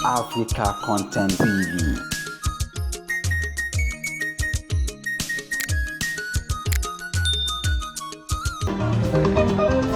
Africa Content TV.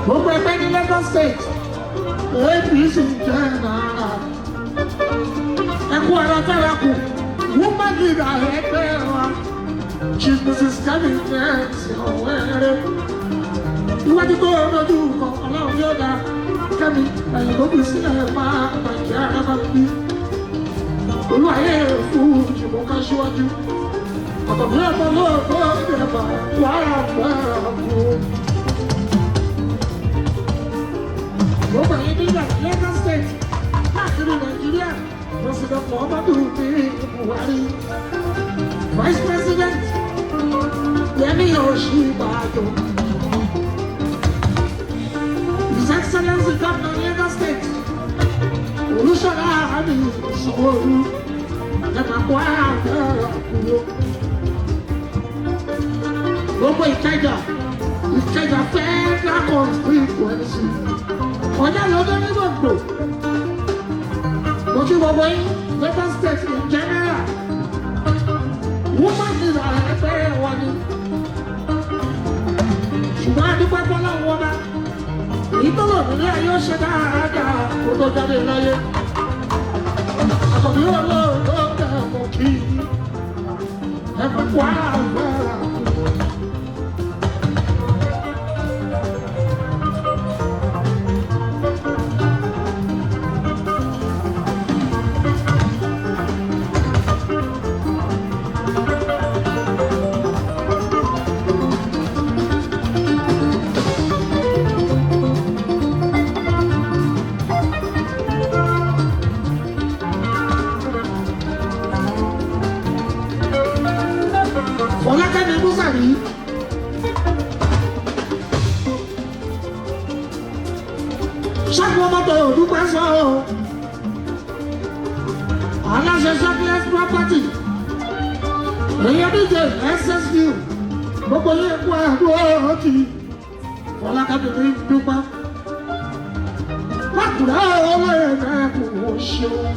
Gbogbo ẹgbẹ́ ní Lagos State, APC jẹ́ náírà. Ẹkú ara fẹ́ra kù, woman leader ẹgbẹ́ wa, Chief Mrs. Kemi Nancy Ọ̀wẹ́rẹ́. Iwájú tó lójú kan, ọlọ́run yóò dá Kẹ́mi ẹ̀yìn tó fi sílẹ̀ máa bàjẹ́ ara bá bí. Olúwayé fún ìjìbọn ká síwájú. Àkọ́bí ọmọ lóòótọ́ ìjẹ̀bà wàrà fẹ́ra kù. Gbogbo ẹ̀yin nígbà Lagos State káàkiri Nàìjíríà, President Muhammadu Buhari, Vice President Yemi Osinbajo, His Excellency Governor Lagos State Olúṣọlá Ahmed Sanwó-Olú, ẹ̀màkó àgbẹ̀rẹ̀ kúrò. Gbogbo Ìkẹjà, Ìkẹjà Federal Constituency, ọjà lọ́dún ní gbogbo. Mo kí gbogbo yín Lagos State in general. Woman leader ẹgbẹ́ wọn ni. Ṣùgbọ́n adúpẹ́ fọlọ́run wọn bá. Èyí tó lò nílé ayé ó ṣe dáadáa kó tó jáde láyé. Àkọ́bí olóòótọ́ kẹ́kọ̀ọ́ kí ẹ̀kọ́ kó àgbẹ̀rẹ̀. Fọlákẹ́mi Búsàrí. Ṣẹ́gun ọmọdé òdúpẹ́ sọ ọ́. Aláṣẹ Ṣẹ́gun Property. Èèyàn díje SSU. Gbogbo yín kú àdúrà ọ̀tí. Fọlákẹ́mi ní dúpẹ́. Lákùrẹ́ olóyè náà kò ṣeun.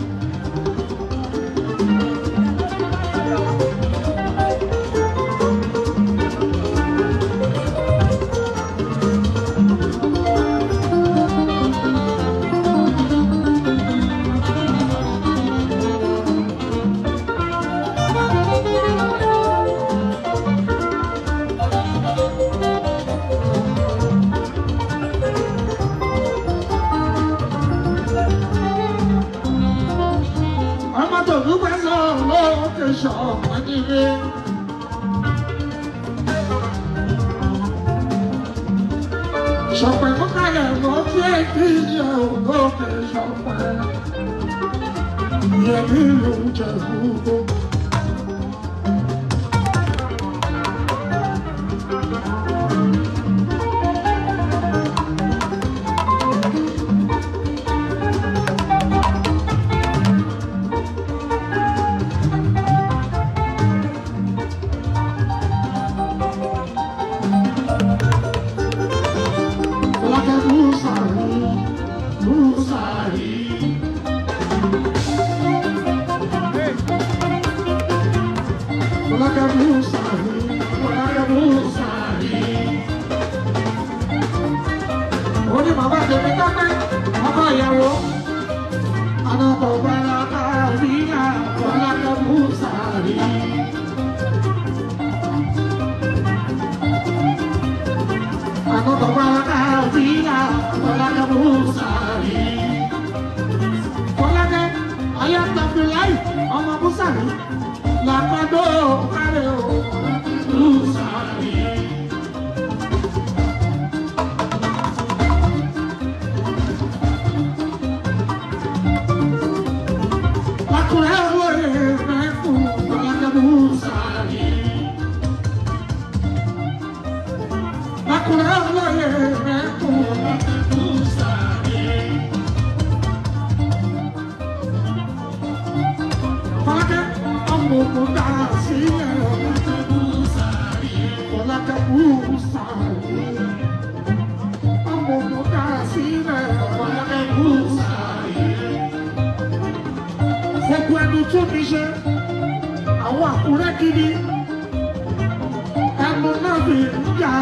Ọmọ tó dúpẹ́ sọ lókè sọ ọmọdé. Sọ̀pẹ̀ mọ́kànlẹ̀ mọ́ fẹ́ kí ìyá lókè sọ̀pẹ̀. Ìyẹn ní ìlú jẹ gbogbo. Fọlákẹ́ Búsàrí, Búsàrí. Fọlákẹ́ Búsàrí, Fọlákẹ́ Búsàrí. Ó ní bàbá tèmi tọ́pẹ́, ọkọ ìyàwó. Ànàkọ̀ bàrà kàríyà, Fọlákẹ́ Búsàrí. Ànàkọ̀ bàrà kàríyà, Fọlákẹ́ Búsàrí. Fọlákẹ́, ayé ọmọ Búsàrí. Làkọ́dọ̀ kárẹ̀ o, Búsàrí. Lákùrẹ́ olóyè mẹ́kùn, Fọlákẹ́ Búsàrí. Lákùrẹ́ olóyè mẹ́kùn, Fọlákẹ́ Búsàrí. Fọlákẹ́ ọmọ ògùn dá sílẹ̀. Fọlákẹ́ Búsàrí. Ọmọ ògùn dá sílẹ̀. Fọlákẹ́ Búsàrí. tún mi ṣe àwọn Àkúrẹ́ kiri ẹnu náà fi ń jà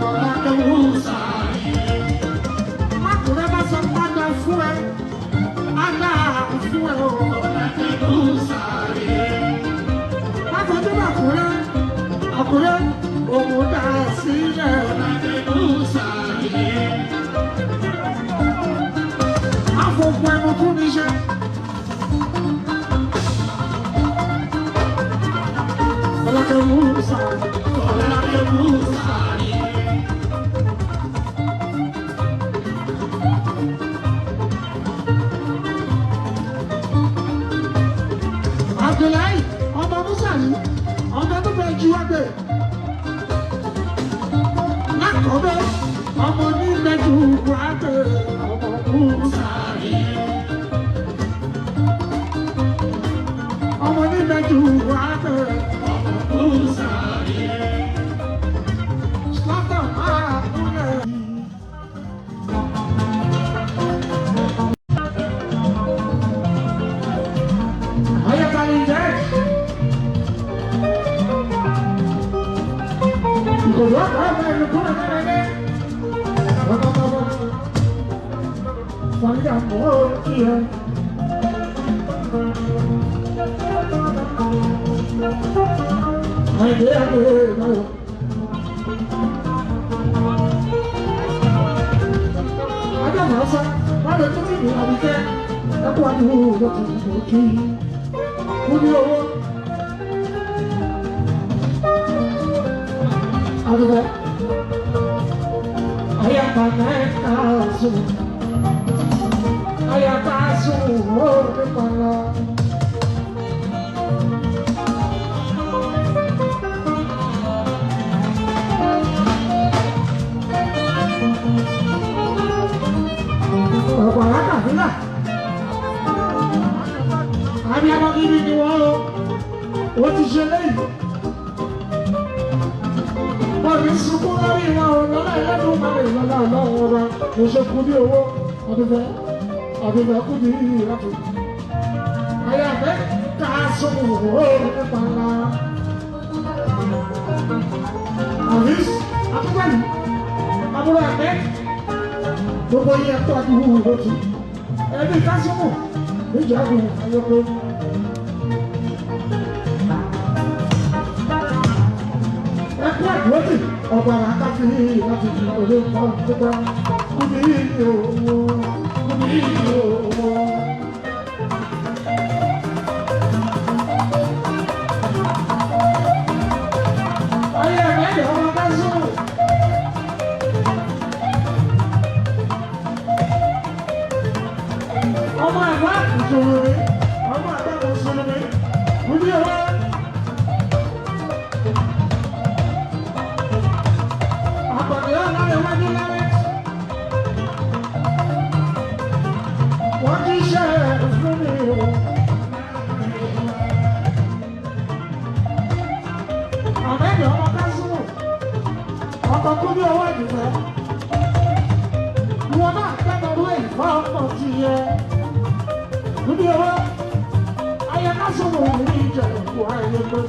ọ̀làdẹ̀wò sàárì. Mákùrẹ́ bá sọ padà fún ẹ, á dáa fún ẹ o ọ̀làdẹ̀wò sàárì. Máfojú Àkúrẹ́, Àkúrẹ́ òun dá sílẹ̀ ọ̀làdẹ̀wò sàárì. Àfọ̀kù ẹnu tún mi ṣe. Ọ̀làdẹ̀wò sàárì. Ọ̀làdẹ̀wò sàárì. Abdullahi ọmọ Musa yìí ọmọ tó fẹ́ ju wá gbé. Lákọ̀ọ́bẹ̀ ọmọ nílẹ̀ ju wá gbé ọmọ Musa yìí. Ọmọ nílẹ̀ ju wá gbé ọmọ Musa yìí. Slaughter máa kúnlẹ̀. Ayọ̀kálí jẹ́. Ìkòló ọ̀gá ọ̀gá ìlú kúrò náà ní. Bàbá Sàlíyà mọ́ kí ẹ. Àìdè àgbè náà. Ajá màá sá, má lè tún sí ìlú àbíkẹ́. Ẹ kú àdúgbò lọ́tún òkè. Kú ní owó. Àdúgbò. Ayapa mẹ́ta sùn. Ayapa sùn ó nípa lọ. Ọ̀pọ̀ alákàfílà. Abiyamọ gidi ni wọ́n o. Ó ti ṣe léyìí. Wọ́n ní sunkún lórí wọn o lọ́lá ẹlẹ́dùn máa lè lọ́lá ọlọ́run ọba. Mo ṣe kú ní owó ọdúnfẹ́ ọdúnfẹ́ kú ní ìrọ́tù. Ayàfẹ́ ká sùn ó nípa ńlá. Àfíìs Akúgbàlù àbúrò àgbẹ̀ gbogbo yẹn kó àdúgbò lójú. Ẹbí Kásímù níjàgùn ayọ́kọ́. Ẹkú àdúrótì ọ̀pọ̀ àkàtì láti fi òde kan pípa kúbi owó kúbi owó. Ayé ẹ̀mẹ́lẹ̀ ọmọ Kásímù. Ọmọ àgbà mùsùlùmí, ọmọ àgbà mùsùlùmí, kúbi owó. Àpàdé ọ̀làrẹ̀wájú lárẹ́. Wọ́n ti ṣe fún mi o. Àmẹ́lì ọmọ Kásímù, ọkọ̀ kú ní ọwọ́ ìdìbò. Ìwọ náà kẹ́kọ̀ọ́ ìfọ́ ọkọ̀ ti yẹ. Kú ní ọwọ́, ayé Kásímù ní ìjẹ̀kù ayé pé.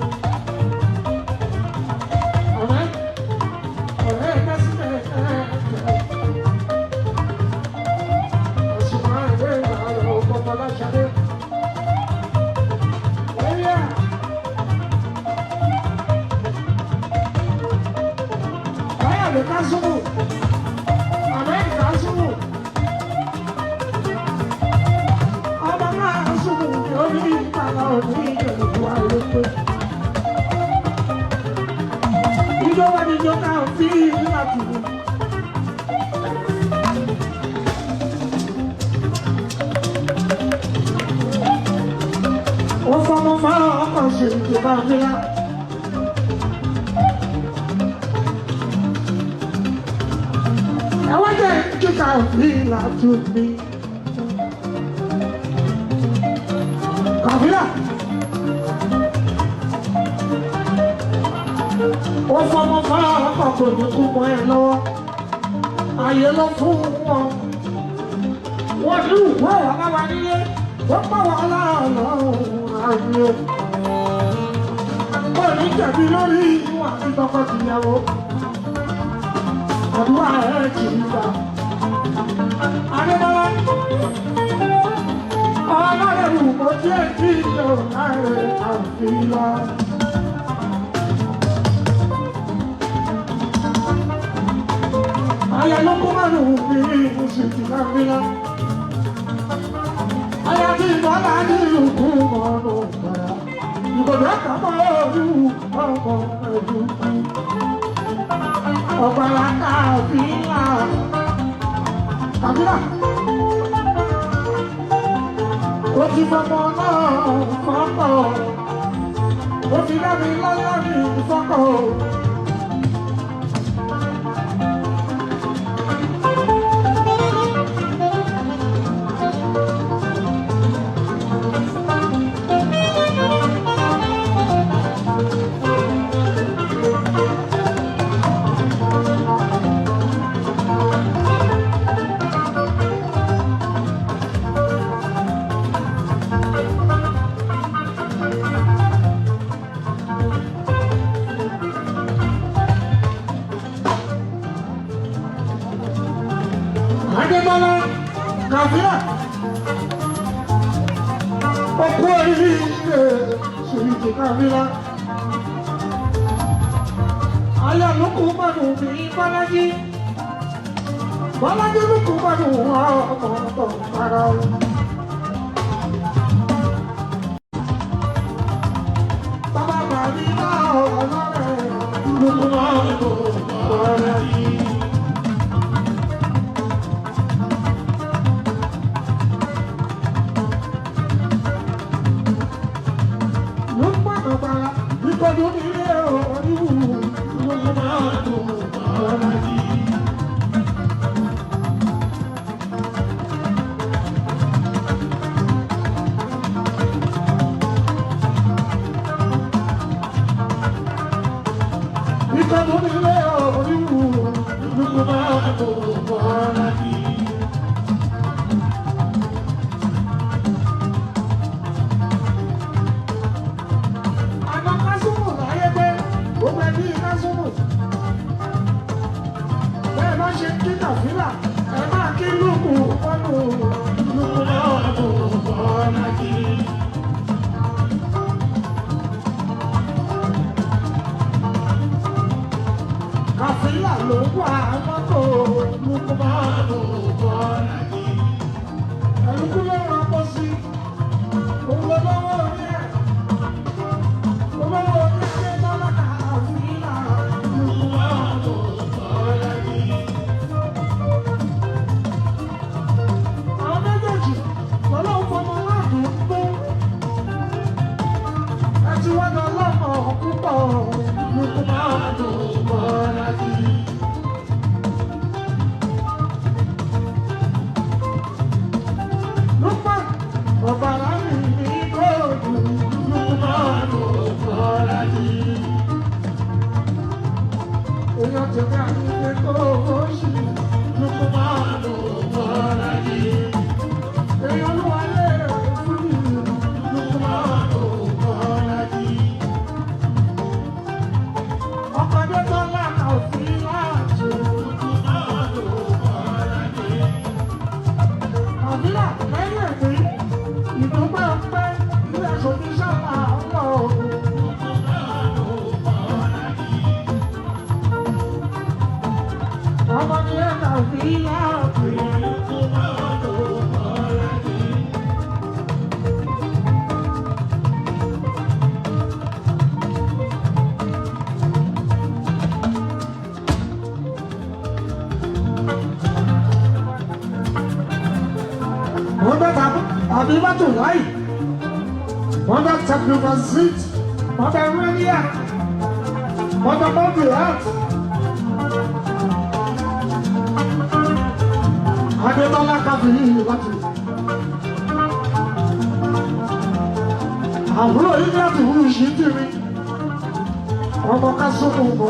Ọ̀rẹ́ ọ̀rẹ́ ẹ̀ka sílẹ̀ ẹ̀ẹ́dẹ̀. Ẹ̀sùn àìrè ìrànlọ́ ọkọ̀ Fọláṣadé. Ẹ̀yà. Báyọ̀dé Kásùmù, Ahmed Kásùmù. Ọmọ Kásùmù ni ó ní ìpàlọ́ ní ìjọba ayé pé. Ìjọba ni ìjọba fi láti wù. Ó fọmọ fọ́ ọkọ̀ ṣe ìjọba ńlá. Ẹ wá jẹ́ kíkà òfin láti mi. Kàfílà. Ó fọmọ fọ́ ọkọ̀ kò ní kú mọ́ ẹ lọ́wọ́. Ayé ló fún wọn. Wọ́n ní ìwé ọ̀rọ̀ bá wa nílé. Wọ́n pọ̀ wọ́n lọ́ọ̀lọ́ọ̀. kárí o. Ó ní jẹ̀bi lórí ìwà àti tọkọ-tìyàwó. Àdúrà ẹ̀ kì í gbà. Adébọ́lá, ọlọ́run kò tí ì tí ì lò láàrin àfihàn. Aya ló kó márùn-ún mi oṣù tí máa ń lọ. Aya tí ìbọ́lá ní ìlú mọ́nù padà. Ìgbòdò àkàmọ́ ojú ọmọ ẹ̀dùn. Ọ̀gbàrá kàbílà. Kàbílà. Ó ti fọmọ náà fọ́kọ̀. Ó ti dá mi lọ́lá mi fọ́kọ̀. Adébọ́lá Kàfíà ọkú oríire ṣèyíjì Kàfíà. Ayé lókun mọ́nù mi Bọ́lájí. Bọ́lájí lókun mọ́nù ọmọ ọ̀tọ̀ para o. Bàbá bàbí náà ọlọ́rẹ̀ lókun mọ́nù Bọ́lájí. Àná Kásùmù láyé pé gbogbo ẹbí Kásùmù. Bẹ́ẹ̀ bá ṣe kí Kàfílà, ẹ máa kí lùkù mọ́nù lùkù mọ́nù bọ́lá kí. Kàfílà ló wà mọ́tò lùkù mọ́nù bọ́lá kí. Ẹ̀lùkú ló rán pọ̀ sí, òun ló lọ́wọ́ orí ẹ̀. Olówó orí Adébọ́lá Kàfílà lùkù mọ́nù bọ́lá kí. Àwọn méjèèjì lọ́lọ́run fọmọ ládùn gbó. Ẹ ti wá lọ lọ́mọ púpọ̀ lóko máa dùn bọ́lá sí. Lúpọ̀ ọ̀bàrà mi ní kóòdù lóko máa dùn bọ́lá sí. Èèyàn tèmi àti ẹ̀kọ́ oṣù lóko máa dùn bọ́lá sí. Èèyàn olúwa lè fún mi lóko máa dùn bọ́lá sí. Ọkọ̀ Adébọ́lá òfin láti lóko máa dùn bọ́lá sí. Àbílà lẹ́yìn èmi, ìdúpẹ́ ọpẹ́ ilé aṣòfin sábà ń lọ. Ọmọ ni ẹ kà fi láàbì. Wọ́n bẹ́ tàbí àbí mọ́tò láì. Wọ́n bẹ́ tẹkùnfàsít. Wọ́n bẹ́ rẹ́líà. Wọ́n bẹ́ mọ́bì hàt. Adébọ́lá káfíń láti. Àbúrò yìí láti wú ìṣí tìrì. Ọmọ Kásùmù mọ́.